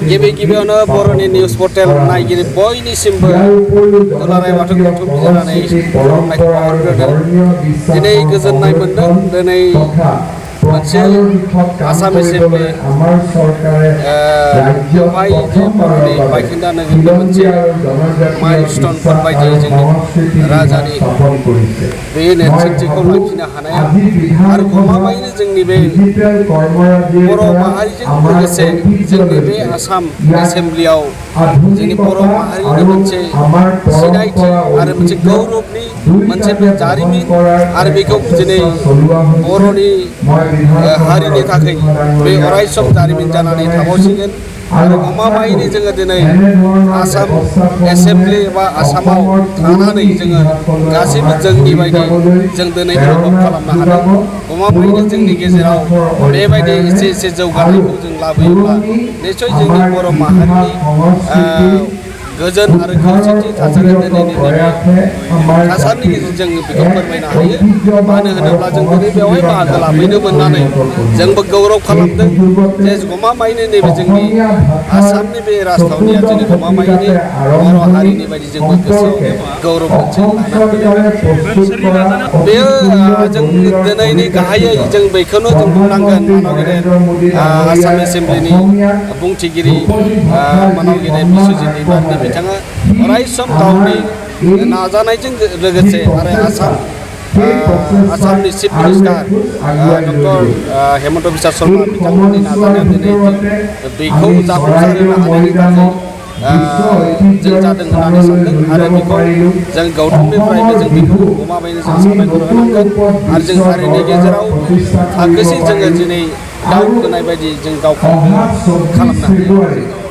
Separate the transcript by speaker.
Speaker 1: गिबि गिबियावनो बर'नि निउस पर्टेल नायगिरि बयनिसिमबो दुलाराय बाथौ गौथुमनि जानानै खुलुमनायखौ बावहरग्रोदों। दिनै गोजोननाय मोनदों। दिनै मोनसे आसाम एसेम्बलि बेवहाय बर'नि बायखोन्दा नोगोरनि मोनसे माइलस्टनफोर बायदि जोंनि राजानि बे नेरसोनथिखौ लाखिनो हानाया आरो गमामायैनो जोंनि बे बर' माहारिजों लोगोसे जोंनि बे आसाम एसेम्बलियाव जोंनि बर' माहारिनि मोनसे सिनायथि आरो मोनसे गौरबनि मोनसे जारिमिन आरो बेखौ दिनै बर'नि हारिनि थाखाय बे अरायसम जारिमिन जानानै थाबावसिगोन। आरो गमामायैनो जोङो दिनै आसाम एसेम्बलि एबा आसामाव थानानै जोङो गासैबो जोंनि बायदि जों दिनै डेभेलप खालामनो हादों। गमामायैनो जोंनि गेजेराव बेबायदि एसे जौगानायखौ जों लाबोयोब्ला निस्सय जोंनि बर' माहारिनि गोजोन आरो खौसेथि थासारिया दिनैनि नैबे थासारिनि गेजेरजों बेखौ फोरमायनो हायो। मानो होनोब्ला जों दिनै बेवहाय बाहागो लाफैनो मोननानै जोंबो गौरब खालामदों जे गमामायैनो नैबे जोंनि आसामनि बे राजथावनिया जोंनि गमामायैनो बर' हारिनि बायदि जोंबो गोसोआव गौरब मोनसे बेयो जों दिनैनि गाहायै जों बेखौनो जों बुंनांगोन मानाव गेदेर आसाम एसेम्बलिनि बुंथिगिरि मानाव गेदेर बिस्वजित दैमारि बिथाङा अरायसम गावनि नाजानायजों लोगोसे आरो आसामनि chief minister doctor Hemant Biswa Sharma बिथांमोननि नाजानायाव दिनै बेखौ जाफुंसारहोनो हानायनि थाखाय जों जादों होननानै सानदों आरो बेखौ जों गौथुमनिफ्रायबो जों बेखौ गमामायैनो जों साबायखर होनांगोन आरो जों हारिनि गेजेराव थाखोसे जोङो दिनै दावखोनाय बायदि जों गावखौ खालामनो हायो।